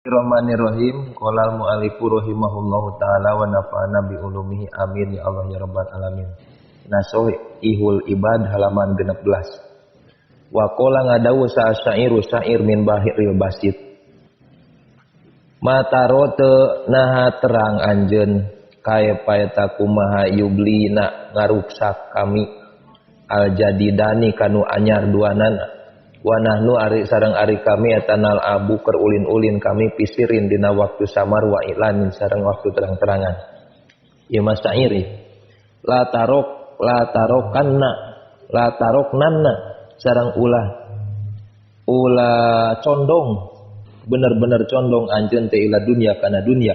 Bismillahirrahmanirrahim. Qala al-mu'allifu rahimahullahu taala wa nafa'ana bi ulumihi amin ya Allah ya rabbal alamin. Nasoihul ibad halaman 16. Wa qala ngadawu sa syairu syair min bahiril basit. Mataro teu naha terang anjeun kae paeta kumaha yublina ngaruksak kami al jadidani kanu anyar duanana. Wa nahnu ari sareng ari kami eta nal abu keur ulin-ulin kami pisirin dina waktu samar wa ilanin sareng waktu terang-terangan. Ieu mah syair. La tarok la tarokanna la taroknanna sareng ulah ulah condong bener-bener condong anjeun teh ila dunya kana dunya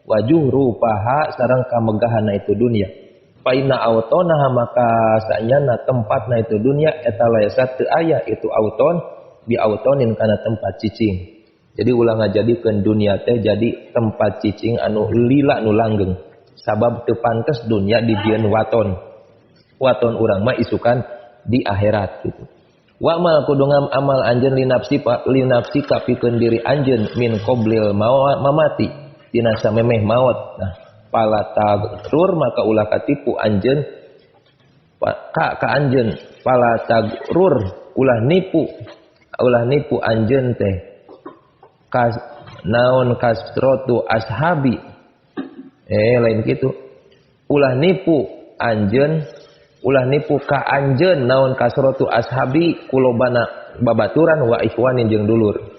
wajuh rupaha sareng kamegahanna itu dunya. Fa inna autonaha maka sanyana tempatna itu dunia eta laisa teu aya itu auton bi autonin kana tempat cicing. Jadi ulah ngajadikeun dunia teh jadi tempat cicing anu lila nu langgeng. Sabab teu pantes dunia dijieun waton. Waton urang mah isukan di akhirat gitu. Wa mal kudu amal anjeun linafsi linafsi kapikeun diri anjeun min qoblil mamati dina samemeh maot. Nah, pala tagrur maka ulah katipu anjeun ka anjeun pala tagrur ulah nipu anjeun teh kas naon kasrotu ashabi lain kitu ulah nipu anjeun ulah nipu ka anjeun naon kasrotu ashabi kulobana babaturan wa ikhwanin jeung dulur.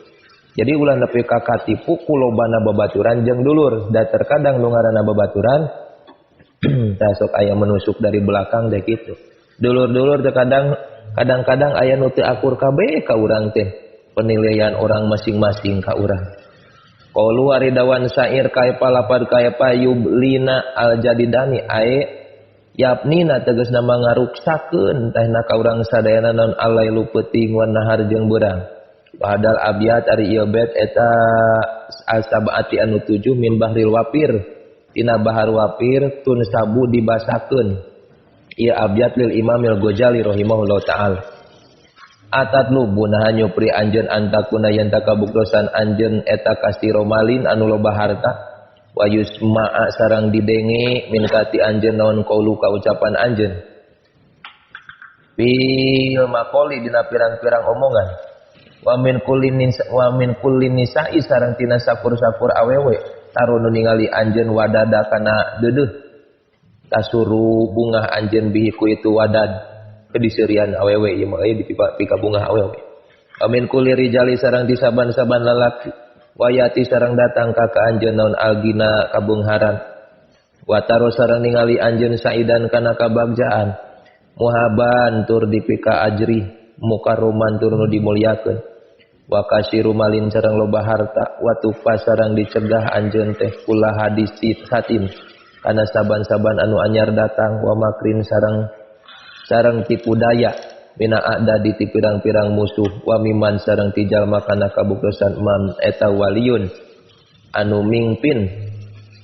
Jadi ulah nepi ka katipu kulobana babaturan jeung dulur. Da terkadang nu ngaranna babaturan tah sok aya menusuk dari belakang deh kitu. Dulur-dulur terkadang kadang-kadang aya nu teu akur kabeh ka urang teh. Penilaian orang masing-masing ka urang. Qaulu ari dawan syair kaifa lapad kaifa yublina al jadidani ae yapnina tegasna mangaruksakeun tehna ka urang sadayana naon alailu peuting wan nahar jeung beurang. Padahal abiyat ari ieu bet eta asabati anu 7 min bahril wapir tina bahar wapir tun sabu dibasakeun ieu abiyat lil Imamil Ghazali rahimahullahu taala. Atatlubu naha nyupri anjeun antakuna yen takabuktosan anjeun eta kasiro malin anu loba harta wa yusma'a sareng didenge min kati anjeun naon qaulu ka ucapan anjeun fil maqoli dina pirang-pirang omongan wa min kulli nisa'i sareng tina sakur-sakur awewe taruh nu ningali anjeun wadada kana deudeuh tasuru bungah anjeun bihi ku itu wadad kediserian awewe ieu mah euy dipika bungah awewe. Wa min kulli rijali sareng di saban-saban lalaki wayati sareng datang ka ka anjeun naon algina kabeungharan wa taruh sareng ningali anjeun saidan kana kabagjaan muhaban tur dipika ajri mukarroman tur nu dimulyakeun wa kasiru malin sareng loba harta wa tufa sareng dicegah anjeun teh kula hadis satin kana saban-saban anu anyar datang wa makrin sareng sareng tipu daya mina ada di pirang-pirang musuh wa miman sareng ti jalma kana kabuktosan man eta waliyun anu mingpin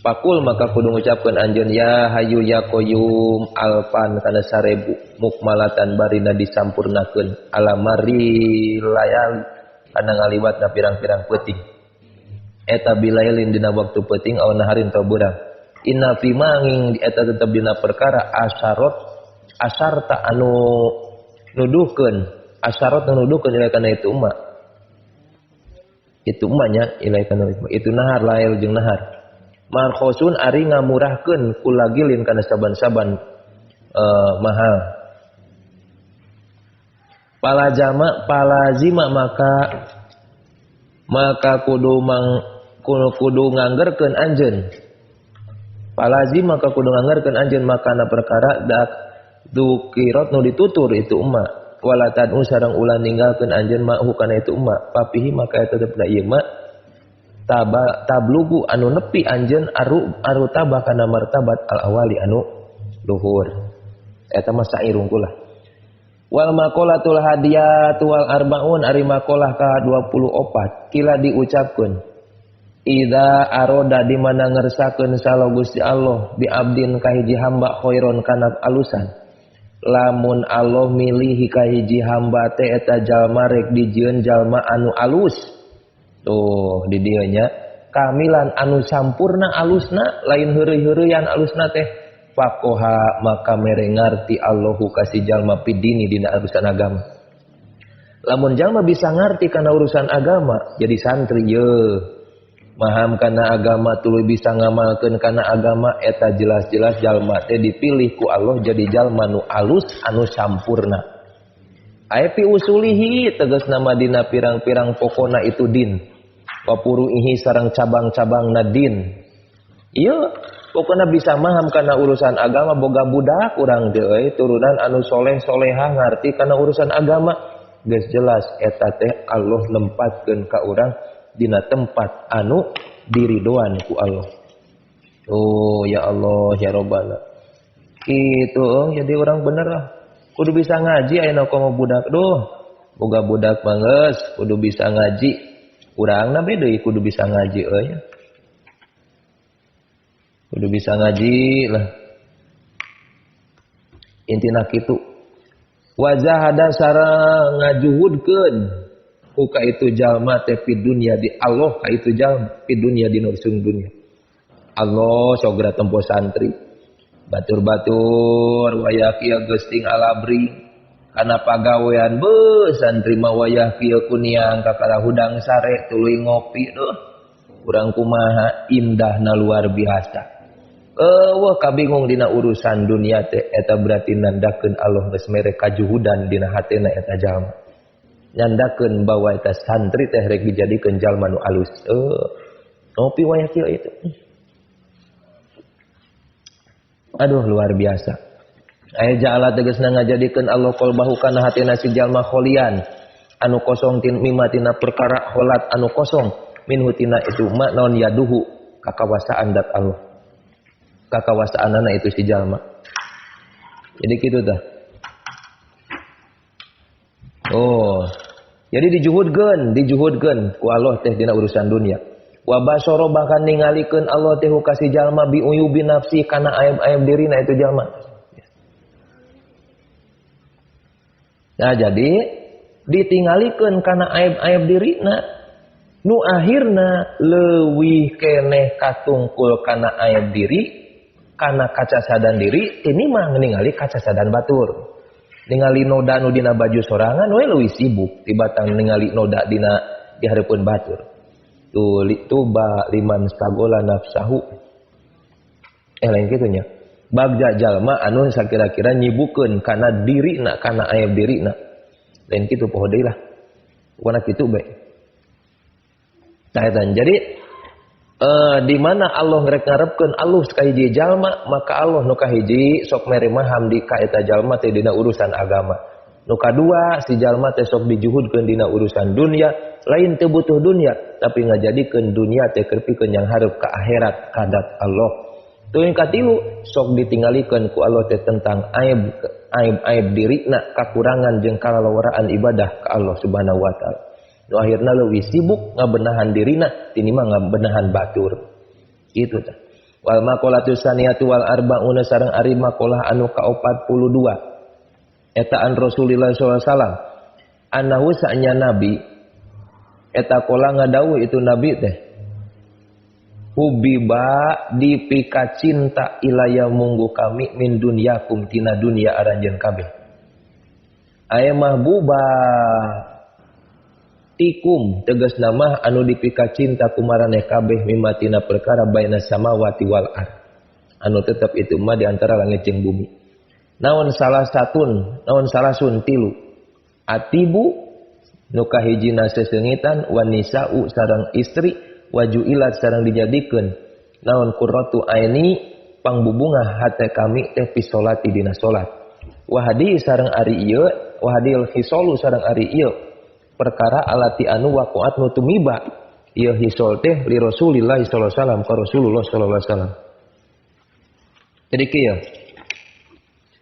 pakul maka kudu ngucapkeun anjeun ya hayu ya qayyum alpan kana 1000 mukmalatan barina disampurnakeun alamari layali kana ngaliwatna pirang-pirang peuting eta bilailin dina waktu peuting aw naharin tau beurang inna fi manging eta tetep dina perkara asarot asarta anu nuduhkeun asarot anu nuduhkeun ila kana itu umma itu ummanya ila kana itu nahar lail jeung nahar markhosun ari ngamurahkeun kulagilin kana saban-saban mahal. Palajama palazima maka kudu mang kudu nganggerkeun anjeun. Palazima maka kudu nganggerkeun anjeun makana perkara dak dukirot nu ditutur itu umma wala tad'u sareng ulah ninggalkeun anjeun ma hukana itu umma papihi maka eta tetep da ieu ma tablugu anu nepi anjeun aru tabah kana martabat al awali anu luhur. Eta mah sair unggul. Wal maqalatul hadiyatu wal arbaun ari maqalah ka 24 kila diucapkeun idza aroda di mana ngersakeun salo Gusti Allah bi abdin ka hiji hamba khairon kana alusan lamun Allah milih ka hiji hamba teh eta jalma rek dijieun jalma anu alus tuh di dieu nya. Kamilan anu sampurna alusna lain heureuy-heureuyan alusna teh faqoha maka mere ngarti Allahu ka si jalma pidini dina urusan agama. Lamun jalma bisa ngarti kana urusan agama jadi santri ye maham kana agama tuluy bisa ngamalkeun kana agama eta jelas-jelas jalma teh dipilih ku Allah jadi jalma nu alus anu sampurna. Aya pi usulihi tegasna mah dina pirang-pirang pokona itu din. Wa puruihi sareng cabang-cabangna din. Ieu pokona bisa maham kana urusan agama boga budak urang teh euy turunan anu soleh-solehah ngarti kana urusan agama geus jelas eta teh Allah nempatkeun ka urang dina tempat anu diridoan ku Allah. Oh ya Allah ya Robbana. Kitu jadi urang bener lah. Kudu bisa ngaji ayeuna komo budak duh. Boga budak mah geus kudu bisa ngaji. Urangna be deui kudu bisa ngaji euy. Kudu bisa ngaji lah. Intina kitu. Wajahada sareng ngajuhudkeun ku ka itu jalma teh fi dunya di Allah ka itu jalma fi dunya dina urusan dunya. Allah sogra tempo santri. Batur-batur wayah kieu geus ting alabri kana pagawean beuh santri mah wayah kieu kuniang kakara hudang sare tuluy ngopi duh. Urang kumaha indahna luar biasa. Eueuh kabingung dina urusan dunia teh eta berarti nandakeun Allah geus mere kajuhudan dina hatena eta jalma. Nyandakeun bahwa eta santri teh rek dijadikeun jalma nu alus. Ngopi wayah kieu itu. Aduh luar biasa. Aya ja'ala tegasna ngajadikeun Allah qalbahu kana hatina si jalma kholian anu kosong tin mimma tina perkara kholat anu kosong minhu tina itu ma naon yaduhu kakawasaan dat Allah. Kakawasaanana itu si jalma. Jadi kitu tah. Oh. Jadi dijuhudkeun ku Allah teh dina urusan dunia. Wa basara bahkan ningalikeun Allah teh ka si jalma bi uyubi nafsi kana aib-aib dirina itu jalma. Nah jadi ditinggalikeun kana aib-aib dirina nu akhirna leuwih keneh katungkul kana aib diri kana kacasadan diri ini mah ningali kacasadan batur. Ningali noda nu dina baju sorangan we leuwih sibuk tibatan ningali noda dina di hareupeun batur. Tuba liman sagola nafsahu. Lain kitu nya. Bagja jalma anu sakira-kira nyibukeun kana dirina kana aib dirina. Lain kitu poho deui lah. Pokona kitu bae. Tah eta jadi di mana Allah rek ngarepkeun alus ka hiji jalma maka Allah nu kahiji sok mere maham di ka eta jalma teh dina urusan agama. Nu kadua si jalma teh sok dijuhudkeun dina urusan dunia, lain teu butuh dunia tapi ngajadikeun dunia teh keur pikeun yang hareup ka akhirat kadat Allah. Tuh yang katilu sok ditinggalikeun ku Allah teh tentang aib-aib dirina, kakurangan jeung kalalawaraan ibadah ka Allah Subhanahu wa taala. Nu akhirna leuwih sibuk ngabenahan dirina tinimbang ngabenahan batur. Kitu tah. Wal maqalatu saniyatu wal arbauna sareng ari maqalah anu ka-42. Eta an Rasulillah sallallahu alaihi wasallam annahu sa'nya nabi eta kola ngadawuh itu nabi teh hubiba dipika cinta ilaya munggu kami min dunyakum tina dunia aranjeun kabeh aya mahbuba tikum tegas nama anu dipika cinta kumaraneh kabeh mimma tina perkara baina samawati wal ard anu tetep itu mah di antara langit jeung bumi. Naon salah satun naon salasun tilu atibu nu kahijina seseungitan wanisa'u sareng istri wajuilat sareng dijadikeun naon qurratu aini pangbubungah hate kami teh fi sholati dina salat wa hadi sareng ari ieu wa hadil hisolu sareng ari ieu perkara alati anu waqaat nu tumiba ieu hisol teh li Rasulillah sallallahu alaihi wasallam ka Rasulullah sallallahu alaihi wasallam. Jadi kieu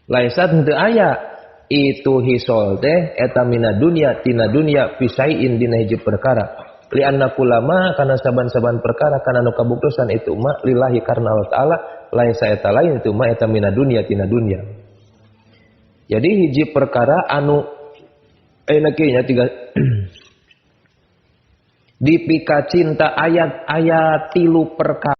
laisat henteu aya itu hisol teh eta mina dunya tina dunya fisaiin dina hiji perkara li anna kulama kana saban-saban perkara kana nu kabuktosan itu ma lillahi karna Allah taala laisa eta lain itu ma eta mina dunya tina dunya. Jadi hiji perkara anu ayeuna kieu nya tiga Dipika cinta ayat-ayat tilu perkara.